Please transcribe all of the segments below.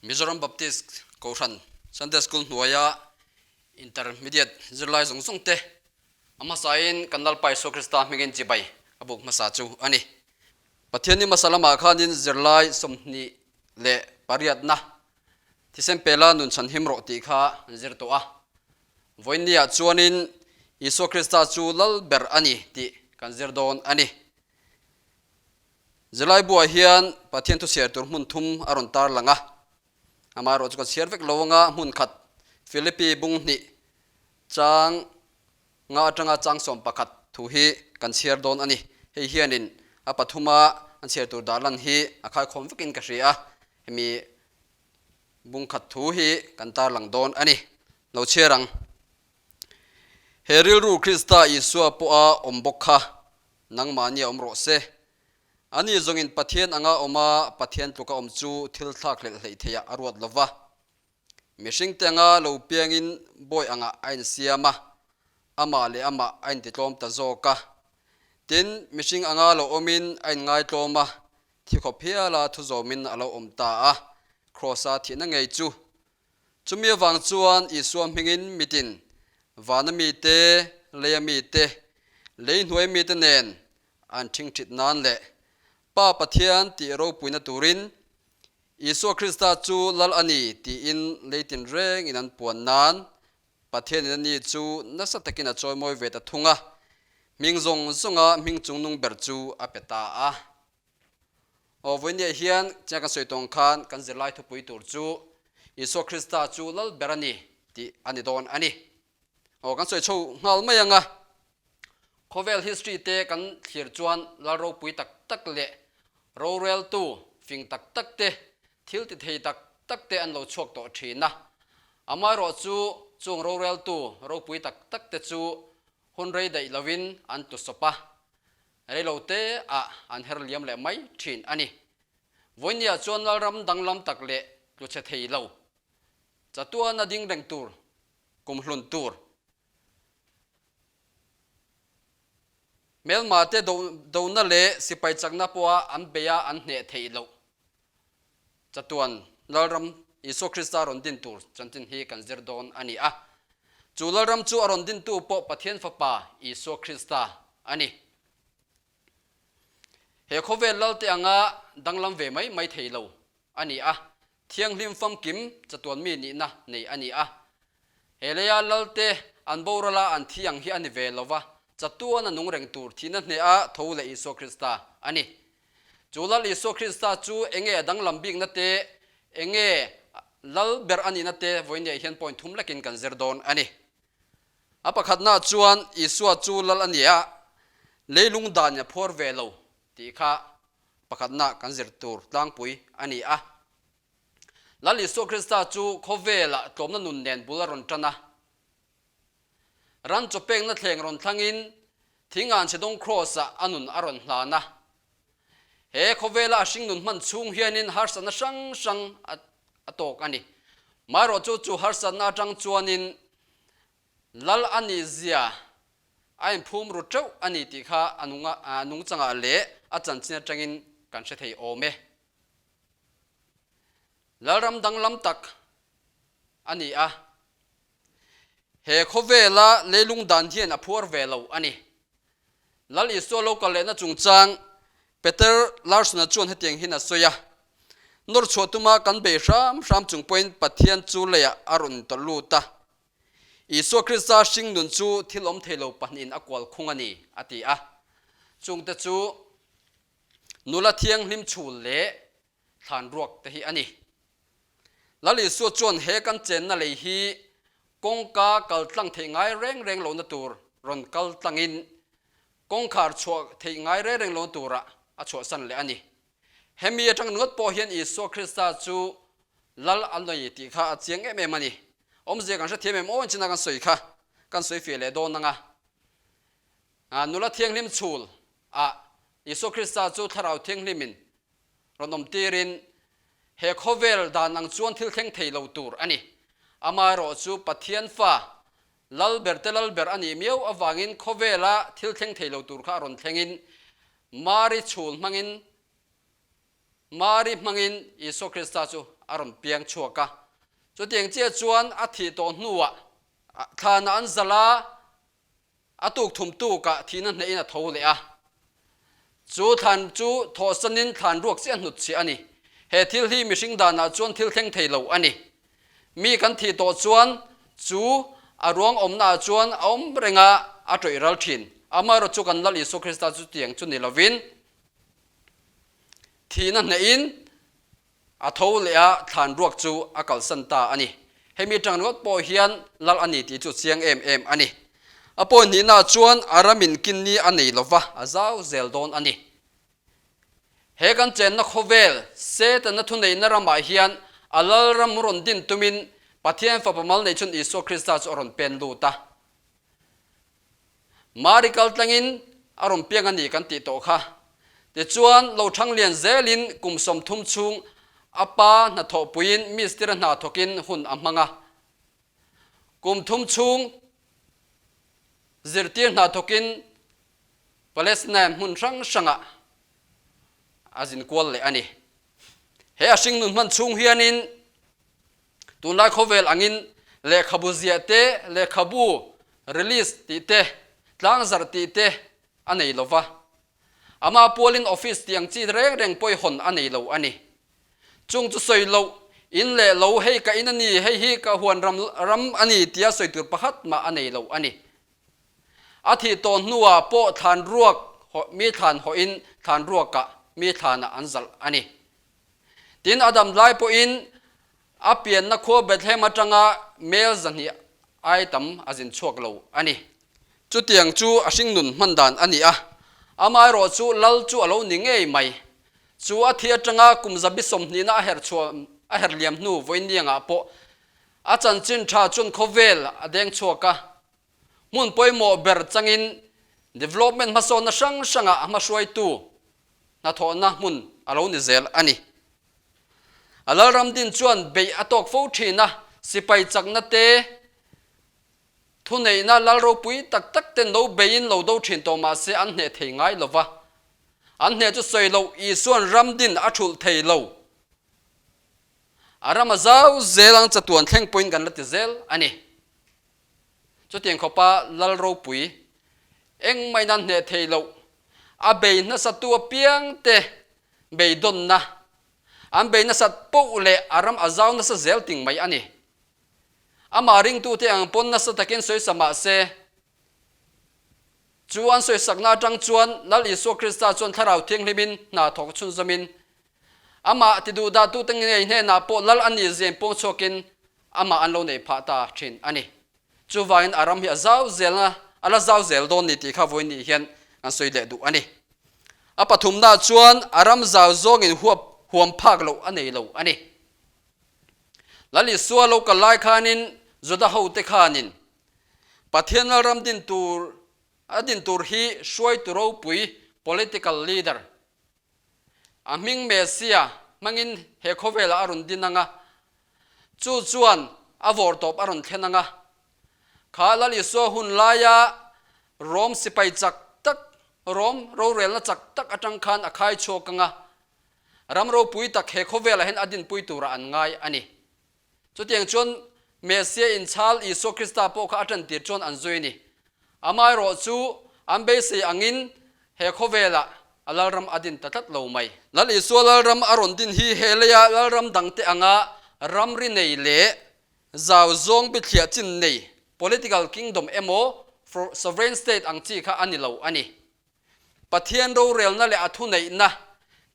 Mizoram Baptist Kohhran Sunday School hnuaia Intermediate zirlai zawng zawng te a hmasain kan Lalpa Isua Krista hmingin chibai a buk hmasa chu a ni. Pathianni hmasa lamah khanin zirlai 28na thisen pela nun chhan him rawh tih kha an zir tawh a. Vawiinniah chuanin Isua Krista chu lal ber a ni tih kan zir dawn a ni. Zirlai buah hian Pathian thuchhiar tur hmun thum a rawn tar lang a, amaherawh chu kan chhiar vek lo anga hmun khat Philippi bung hnih chang nga atanga chang 11 thu hi kan chhiar dawn a ni. Hei hianin a pathuma an chhiar tur dah lan hi a khaikhawm vekin ka hria a, hemi bung khat thu hi kan tar lang dawn a ni. Lo chhiar ang. He rilru Krista Isua pawha awm bawk kha Nangmahni a awm rawh se. Ani zawngin Pathian anga awm a, Pathian tluka awm chu thil thlak hlelh hleih theiah a ruat lo va. Mihringte anga lo piangin bawi angah a insiam a, amah leh amah a intitlawm ta zawk a. Tin, mihring anga lo awmin a inngaitlawm a, thi khawp hiala thu zawmin a lo awm ta a, Kraws-a thihna ngei chu. Chumi avang chuan Isua hmingin mitin, vana mite, leia mite, lei hnuai mite nen an ṭhingṭhit nan leh Pa Pathian tih ropuina turin Isua Krista chu Lal a ni tiin lei tinrengin an puan nan Pathianin ani chu nasa takin a chawimawi ve ta thung a, hming zawng zawnga hming chungnung ber chu a pe ta a. Aw, vawinia hian chiang kan sawi tawng khan kan zirlai thupui tur chu Isua Krista chu lal ber a ni tih a ni dawn a ni. Aw, kan sawi chho nghal mai ang a. Khawvel history te kan thlir chuan lal ropui tak tak leh roreltu fing tak tak te, thil ti thei tak tak te an lo chhuak tawh thin a. Amaherawh chu chung roreltu ropui tak tak te chu hun rei daih lovin an tlu sawp a. Reilo te ah an her liam leh mai thin a ni. Vawinia chuan Lalram danglam tak leh tlu chhe thei lo, chatuana ding reng tur, kum hlun tur, hmelma te dona leh sipai chakna pawha an beia an hneh theih loh chatuan Lalram Isua Krista rawn din tur chanchin hi kan zir dawn a ni a. Chu Lalram chu a rawn dintu pawh Pathian Fapa Isua Krista a ni. He khawvel Lalte anga danglam ve mai mai thei lo a ni a, thianghlim famkim chatuan mi nihna nei a ni a. He leia Lalte an borala an thi ang hi a ni ve lo va, chatuan a nung reng tur thihna hneha tho leh Isua Krista a ni. Chu Lal Isua Krista chu enge a danglam bikna te, enge Lal ber a nihna te vawinia hian point thum lekin kan zir dawn a ni. A pakhatnaah chuan Isua chu Lal a ni a, leilung dan a phuar ve lo tih kha pakhatna kan zir tur tlangpui a ni a. Lal Isua Krista chu khawvelah tlawmna nun nen bul a rawn tan a. Ran chaw pekna thleng rawn thlangin Thingan Chhedawng Kraws-ah a nun a rawn hlan a. He khawvela a hringnun hman chhung hianin harsatna hrang hrang a tawk a ni. Maherawh chu chu harsatna atang chuanin Lal a nih zia a inphum ru teuh a ni tih kha a nungchangah leh a chanchin atangin kan hre thei awm e. Lalram danglam tak a ni a. He khawvela leilung dan hian a phuar ve lo a ni. Lal Isua lo kal lehna chungchang Peter Larson-a chuan hetiang hian a sawi a, Nawr chhuah tuma kan bei hram hram chung pawhin Pathian chu leiah a rawn tawlh lut a. Isua Krista hringnun chu thil awm thei lo pahnihin a kual khung a ni, a ti a. Chungte chu nula thianghlim chhul leh thlan ruak te hi a ni. Lal Isua chuan he kan chenna lei hi kawngka kal tlang theih ngai reng reng lohna tur rawn kal tlangin kawngkhar chhuah theih ngai reng reng lohna turah a chhuahsan leh a ni. Hemi atang ringawt pawh hian Isua Krista chu Lal a nei tih kha a chiang em em a ni. Awmzia kan hrethiam em aw inchina kan sawi kha kan sawi fiah leh dawn anga nula thianghlim chhul ah Isua Krista chu Thlarau Thianghlimin rawn awm tirin he khawvel dan ang chuan thil thleng thei lo tur a ni. Amaherawh chu Pathian fa Lal ber te Lal ber a nih miau avangin khawvela thil thleng thei lo tur kha a rawn thlengin Mari chhul hmangin Mari hmangin Isua Krista chu a rawn piang chhuak a. Chutiang chiah chuan a thih tawh hnuah thlanah an zalh a, A tuk thum tukah thihna hnehin a tho leh a. Chu thlan chu thawhsanin thlan ruak chiah hnut chhiah a ni. He thil hi mihring danah chuan thil thleng thei lo a ni. Mi kan thih tawh chuan chu a ruang awmnaah chuan a awm reng a, a tawih ral thin. Amaherawhchu chu kan Lal Isua Krista chutiang chu ni lovin thihna hnehin A tho leh a, thlan ruak chu a kalsan ta a ni. Hemi tang ringawt pawh hian lal a ni tih chu chiang em em a ni. A pawi hnihnaah chuan a ramin kinni a nei lo va, a zau zel dawn a ni. He kan chenna khawvel, Setana thuneihna ramah hian a lal ram rawn din tumin Pathian Fapa mal nei chhun Isua Krista chu a rawn pen lut a. Mari kal tlangin a rawn piang a ni kan tih tawh kha. Tichuan, lo thang lian zelin kum 30 chhung a pa hnathawhpuiin mistira hna thawkin hun a hmang a. Kum thum chhung zirtir hna thawkin Palestine hmun hrang hrangah a zin kual leh a ni. He a hringnun hman chhung hianin Tunlai khawvel angin lehkhabu ziah te, lehkhabu release tih te, tlangzarh tih te a nei lo va. Amah pualin office tih ang chi reng reng pawih hawn a nei lo a ni. Chung chu sawi loh, in leh lo, hei ka in a ni, hei hi ka huan ram ram a ni tia sawi tur pakhat mah a nei lo a ni. A thih tawh hnuah pawh thlan ruak mi thlan hawhin thlan ruakah mi thlanah an zalh a ni. Tin, a dam lai pawhin a pianna khua Bethlehem atanga mel 200 ai tam a zin chhuak lo a ni. Chutiang chu a hringnun hman dan a ni a, amaherawh chu lal chu a lo ni ngei mai. Chu a thi atanga kum 120na a her chhuah a her liam hnu vawiiniangah pawh a chanchin tha chuan khawvel a deng chhuak a, hmun pawimawh ber changin development hmasawnna hrang hrangah a hmahruaitu hnathawhna hmun a lo ni zel a ni. A Lalram din chuan beih a tawk fo thin a, sipai chakna te, thuneihna lal ropui tak tak ten lo beiin lo do thin tawh mah se an hneh thei ngai lo va. An hneh chu sawi loh Isua'n ram din a thulh thei lo. A ram a zau zel ang chatuan thleng pawhin kan la ti zel a ni. Chutiang khawpa lal ropui engmah in an hneh thei loh, a bei hnasatu apiangte beidawnna, an bei nasat poh leh a ram a zau nasa zel ting mai a ni. Amah ringtute ang pawn nasa takin sawisa mah se, chu an sawisakna atang chuan Lal Isua Krista chuan Thlarau Thianghlimin hna thawk chhunzawmin, amah tiduhdahtute ngei hnenah pawh Lal a nih zia inpuang chhuakin amah an lo neih phah ta thin a ni. Chuvangin a ram hi a zau zel a, a la zau zel dawn ni tih kha vawiin nih hian kan sawi leh duh a ni. A pathumnaah chuan a ram zau zawngin huap huam phak loh a nei lo a ni. Lal Isua lo kal lai khanin Juda hote khanin Pathian Lalram din tur a din tur hi hruaitu ropui, political leader, A hming Messia hmangin he khawvelah a rawn din ang a, chu chuan a vawrtawp a rawn thlen ang a. Kha Lal Isua hun laia Rom sipai chak tak, Rom rorelna chak tak atang khan a khai chhuak ang a, ram ropui tak he khawvelah hian a dinpui turah an ngai a ni. Chutiang chuan Messia inchhal Isua Krista pawh kha a tantir chuan an zui a ni. Amaherawh chu an beisei angin he khawvelah a Lalram a din ta tlat lo mai. Lal Isua Lalram a rawn din hi he leia Lalram dangte anga ramri nei leh zau zawng bithliah chin nei, political kingdom emaw sovereign state ang chi kha a ni lo a ni. Pathian rorelna leh a thuneihna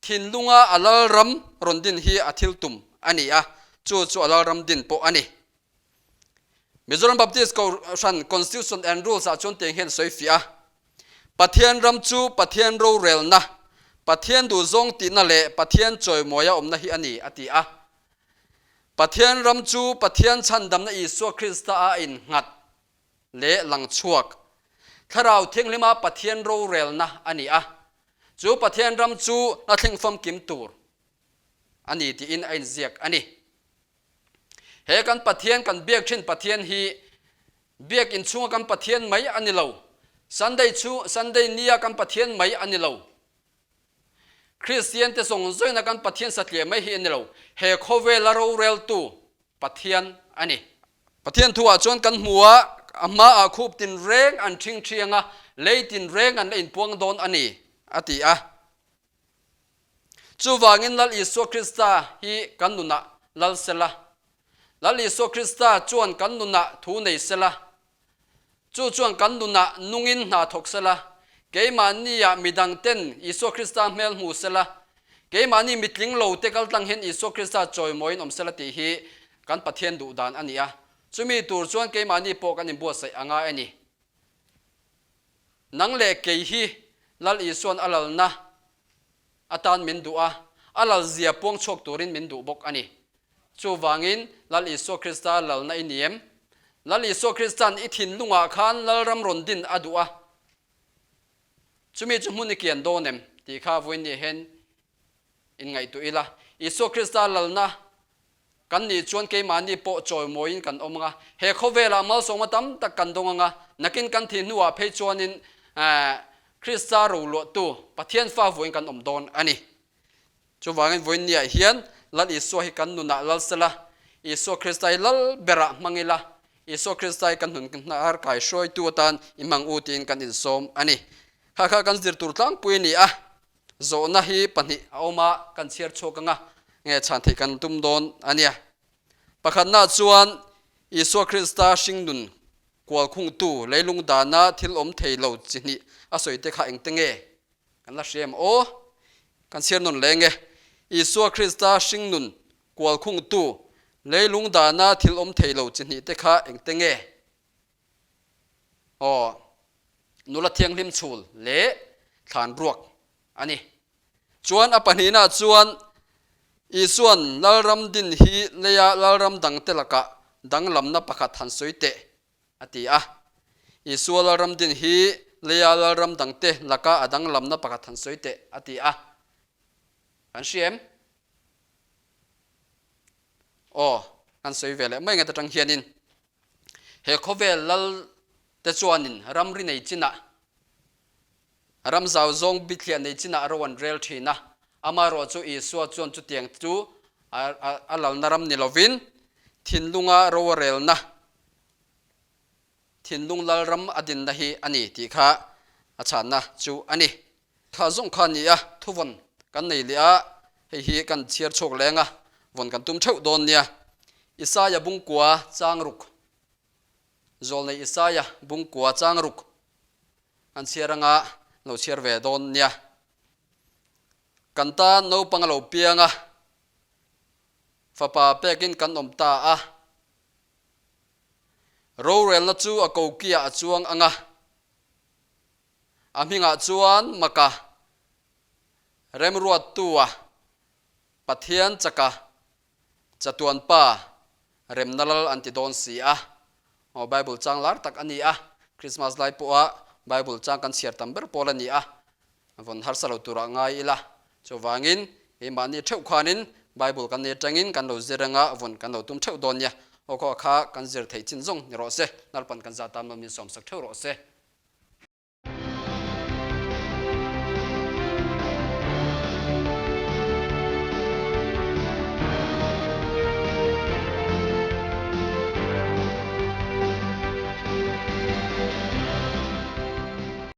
thinlunga a Lalram rawn din hi a thil tum a ni a, chu chu a Lalram din pawh a ni. Mizoram Baptist Kohhran Constitution and Rules ah chuan tiang hian sawi fiah a, Pathian ram chu Pathian rorelna, Pathian duhzawng tihna leh Pathian chawimawia awmna hi a ni, a ti a. Pathian ram chu Pathian chhandamna Isua Krista a innghat leh lang chhuak. Thlarau Thianghlima Pathian rorelna a ni a, chu Pathian ram chu hla thleng famkim tur a ni tiin a inziak a ni. He kan Pathian, kan biak thin Pathian hi biak inchhunga kan Pathian mai a ni lo, Sunday chhung, Sunday nia kan Pathian mai a ni lo. Kristiante zawng zawina kan Pathian satliah mai hi a ni lo, he khawvela roreltu Pathian a ni. Pathian thuah chuan kan hmu a, a hmaah khup tinreng an ṭhingṭhiang a, lei tinreng an la inpuang dawn a ni, a ti a. Chuvangin Lal Isua Krista hi kan nunah lal sela, Lal Isua Krista chuan kan nunah thu nei sela, chu chuan kan nunah nungin hna thawk sela, keimahniah midangten Isua Krista hmel hmu sela, keimahni mitling lote kaltlang hian Isua Krista chawimawiin awm sela tih hi kan Pathian duh dan a ni a. Chumi tur chuan keimahni pawh kan inbuatsaih a ngai a ni. Nang leh kei hi Lal Isua'n a lalna atan min duh a, a lalzia puang chhuak turin min duh bawk a ni. Chuvangin, Lal Isua Krista lalna i ni em? Lal Isua Krista'n i thinlungah khan Lalram rawn din a duh a, chumi chu hmun i kian dawn em? tih kha vawiin hian inngaihtuah ila. Isua Krista lalna Kan nih chuan keimahni pawh chawimawiin kan awm anga, he khawvelah malsawma tam tak kan dawng anga, nakin kan thih hnuah phei chuanin Krista roluahtu Pathian fa vawiin kan awm dawn a ni. Chuvangin vawiin niah hian Lal Isua hi kan nunah lal sela, Isua Krista hi lal berah hmang ila, Isua Krista hi kan hnun hnar kai hruaitu atan i hmang u tiin kan insawm a ni. Kha kha kan zir tur tlangpui a ni a. Zawhna hi pahnih a awm a, kan chhiar chhuak anga nge chhan theih kan tum dawn a nia. Pakhatna chuan Isua Krista hringnun kualkhungtu leilung dana thil awm thei lo chi hnih a sawi te kha engte nge kan la hria em aw? Kan chhiar nawn leng e. Isua Krista hringnun kualkhungtu leilung dana thil awm thei lo chi hnih te kha engte nge? Aw, nula thianghlim chhul leh thlan ruak a ni. Chuan a pahnihna chuan Isua'n Lalram din hi leia Lalram dangte lakah danglamna pakhat han sawi teh a ti a. Isua Lalram din hi leia Lalram dangte laka a danglamna pakhat han sawi teh a ti a. Kan hria em? Aw, kan sawi ve leh mai nge ta tang hianin. He khawvel lal te chuanin ramri nei chinah, ram zau zawng bithliah nei chinah ro an rel thin a, amaherawh chu Isua chuan chutiang chu a lalna ram ni lovin thinlunga ro a relna, thinlung lal ram a dinna hi a ni tih kha a chhanna chu a ni. Thla zawng kha a ni a, thuvawn kan nei leh a, hei hi kan chhiar chhuak leng a, vawn kan tum theuh dawn nia. Isaia bungkua chang ruk, Zawlnei Isaia bungkua chang ruk kan chhiar anga lo chhiar ve dawn nia. Kan tan naupang a lo piang a, fapa pekin kan awm ta a, rorelna chu a kokiah a chuang anga, A hmingah chuan Maka, Remruattua, Pathian chaka, Chatuan Pa, Remna Lal an ti dawn si a. Aw, Bible chang lar tak a ni a, Christmas lai pawha Bible chang kan chhiar tam ber pawl a ni a, vawn harsa lo turah ngai ila. Chuvangin, keimahni theuh khanin Bible kan nei atangin kan lo zir anga vawn kan lo tum theuh dawn nia. Aw khaw kha kan zir theih chin zawng ni rawh se, Lalpan kan zah tan lo min sawmsak theuh rawh se.